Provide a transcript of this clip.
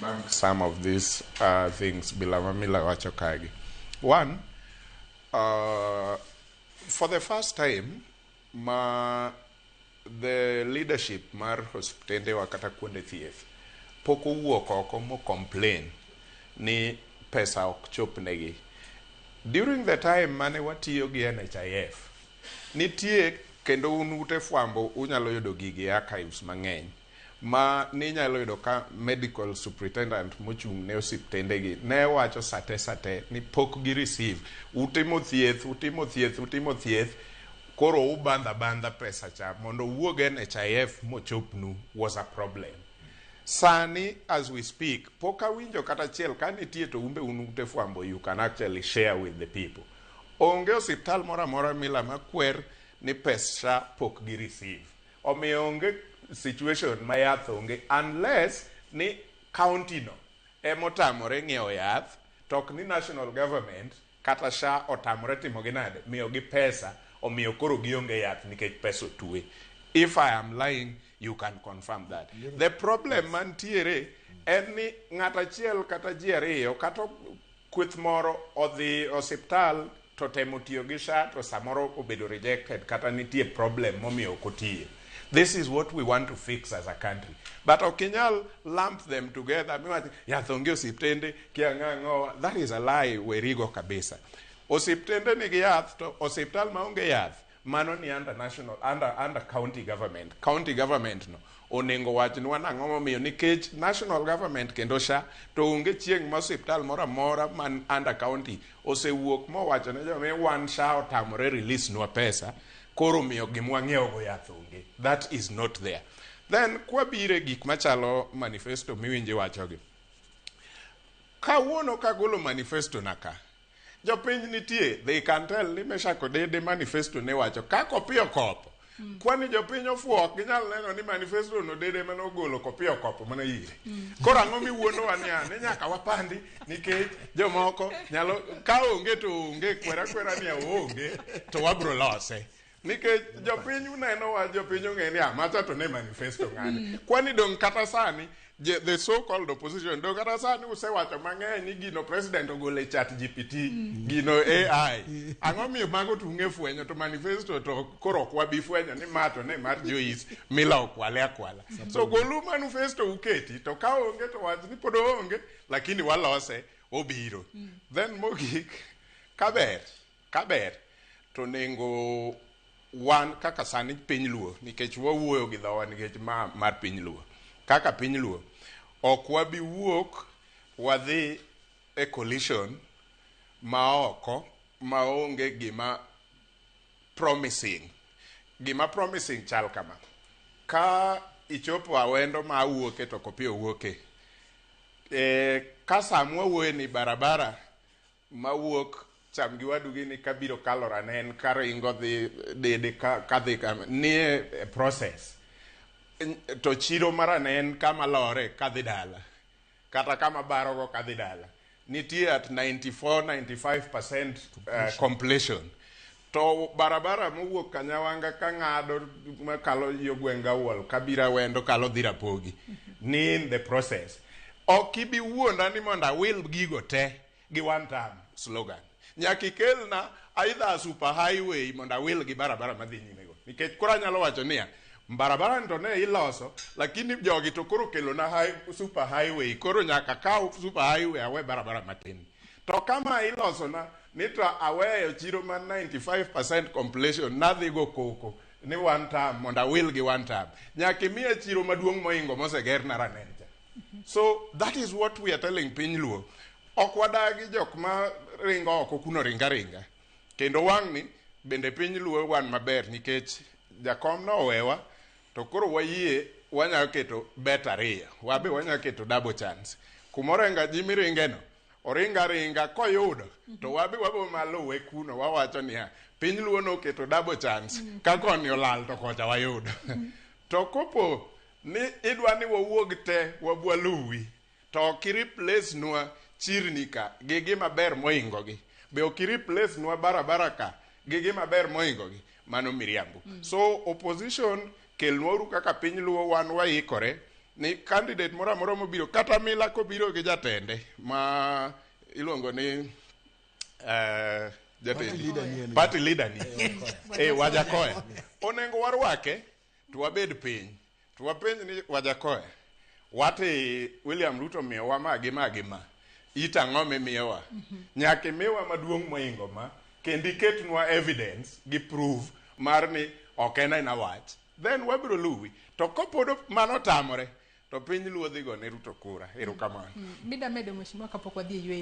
Debunk some of these things bila mamila wacho kagi. One, for the first time ma the leadership mar osiptendewa kata kuonde thieth pok owuok oko mo complain ni pesa ok chopnegi. During the time mane watiyo gi NHIF, nitie kendo un ute fwambo unyalo yudo gigi e archives mang'eny ma ninyalo yudo ka medical superintendent mochung' ne osiptendegi ne wacho sate sate ni pok gi receive. Utimo thieth, utimo thieth, utimo thieth, koro ubandha bandha pesa cha mondo owuog NHIF mochopnu was a problem. Sani as we speak, pok awinjo kata achiel. Ka nitie to umbe un ute fwambo, you can actually share with the people. Onge osiptal moro amora mila makwer ni pesa pok gi receive. Omiyo onge situation ma yath onge unless ni county no emotamore ng'iewo yath, to ok ni national government kata SHA otamore timo gi nade miyo gi pesa, omiyo koro gionge yath nikech pesa otwe. If I am lying, you can confirm that. The problem mantiere en ni ng'at achiel kata ji ariyo kata kweth moro odhi osiptal to temo tiyo gi SHA to samoro obedo rejected kata nitie problem momiyo ok otiyo. This is what we want to fix as a country, but ok inyal lump them together miwach yath onge osiptende kia ang'o. That is a lie. Werigo kabisa. Osiptende nigi yath, to osiptal maonge yath mano ni under national, under county government. County government no onego wachnwa nang'o momiyo, nikech national government kendo SHA to onge chieng' ma osiptal moro amora man under county osewuok mowacho ne joma wan SHA otamore release nwa pesa, koro miyo gima wang'iewo go yath onge. That is not there. Then kwabire gik machalo manifesto miwinjo iwachogi kawuono, kagolo manifesto na ka jopiny nitie, they can tell ni Meshak Odede manifesto ne wacho ka kopiyo kopo. Kwani jopiny ofuo, ok ginyal neno ni manifesto no Dede mane ogolo kopiyo kopo mana ire. Koro ang'o miwuondowa niya ni nyaka wapandi nikech jomoko nyalo ka onge to onge kwera kwera ni onge to wabro lose nikech jopiny unenowa, jopiny ong'e ni macha to ne manifesto ng'ani. Kwani dong' kata sani the so called opposition dong' kata sani usewacho mang'eny ni gino president ogolo e Chat GPT, gino AI. Ang'o miyo mago to ung'e fwenyo to manifesto to koro ok wabi fwenyo ni ma to ne mar Joyce Mila okwale akwala? So golu manifesto uketi, to ka onge to wach ni pod oonge, lakini walose obiro. Then mogik, kaber kaber to nengo wan kaka sani piny Luo, nikech wawuoyo gi dhowa, nikech ma mar piny Luo, kaka piny Luo ok wabi wuok wadhi e coalition ma oko maonge gima promising. Gima promising chal kama: ka ichopo Awendo ma awuoke to Kopiyo wuoke ka samwa wuoye ni barabara mawuok cham gi wadu gini kabiro kalo Ranen karingo dhi Dede kadhi nie e process. To chiro mar Ranen kama lore kadhi dala kata kama barogo kadhi dala nitie at 94 95% completion, to barabara mowuok Kanyawanga ka ng'ado makalo yo gweng' Gawuol kabiro Awendo kalo dhi Rapogi ni in the process. Ok ibi wuonda ni mondo awil gigo te gi one term slogan. Nyaka ikelna either a super highway mondo awil gi barabara madhi nyime go, nikech koro anyalo wacho niya barabara ni to ne iloso, lakini jogi to koro kelona super highway, koro nyaka kaw super highway awe barabara matin. To kama ilosona ni to aweyo chiro mar 95% completion nadhi go koko ni one term mondo awil gi one term, nyaka imiya chiro maduong' moingo moseger na Ranen cha. So that is what we are telling piny Luo. Ok wadagi jok ma ringo oko kuno ringa ringa kendo wang'ni bende piny Luo wan maber nikech jakom nowewa, to koro wayie wanyalo keto bet ariyo, wabe wanyalo keto double chance kumoro enga ji miringe no oringa ringa koyudo to wabe wabo maluwe kuno. Wawacho niya piny Luo noketo double chance, ka koni olal to kocha wayudo. To kopo ni idwa ni wawuog te wabwa luwi, to ok i-replace nwa chirni ka gi gima ber moingo gi, be ok i-replace nwa barabara ka gi gima ber moingo gi, mano miriambo. So opposition, kelnwauru kaka piny Luo wan waikore. Ni candidate moro amora mobiro kata mila kobiro gi jatende ma iluongo ni jatendi Party leader ni en party leader ni Wajakoya onego warwake to wabed piny to wapenj ni Wajakoya wati William Ruto miyowa ma gi ma gi ma it ang'o mimiyowa nyaka imiwa maduong' moingo ma kendo iketnwa evidence gi proof mar ni ok en aena wach then wabiro luwi to kopod mano otamore to piny luo dhi go ne Ruto kura erokamano Mida medo mheshimiwa kapok wadhi e yweyo.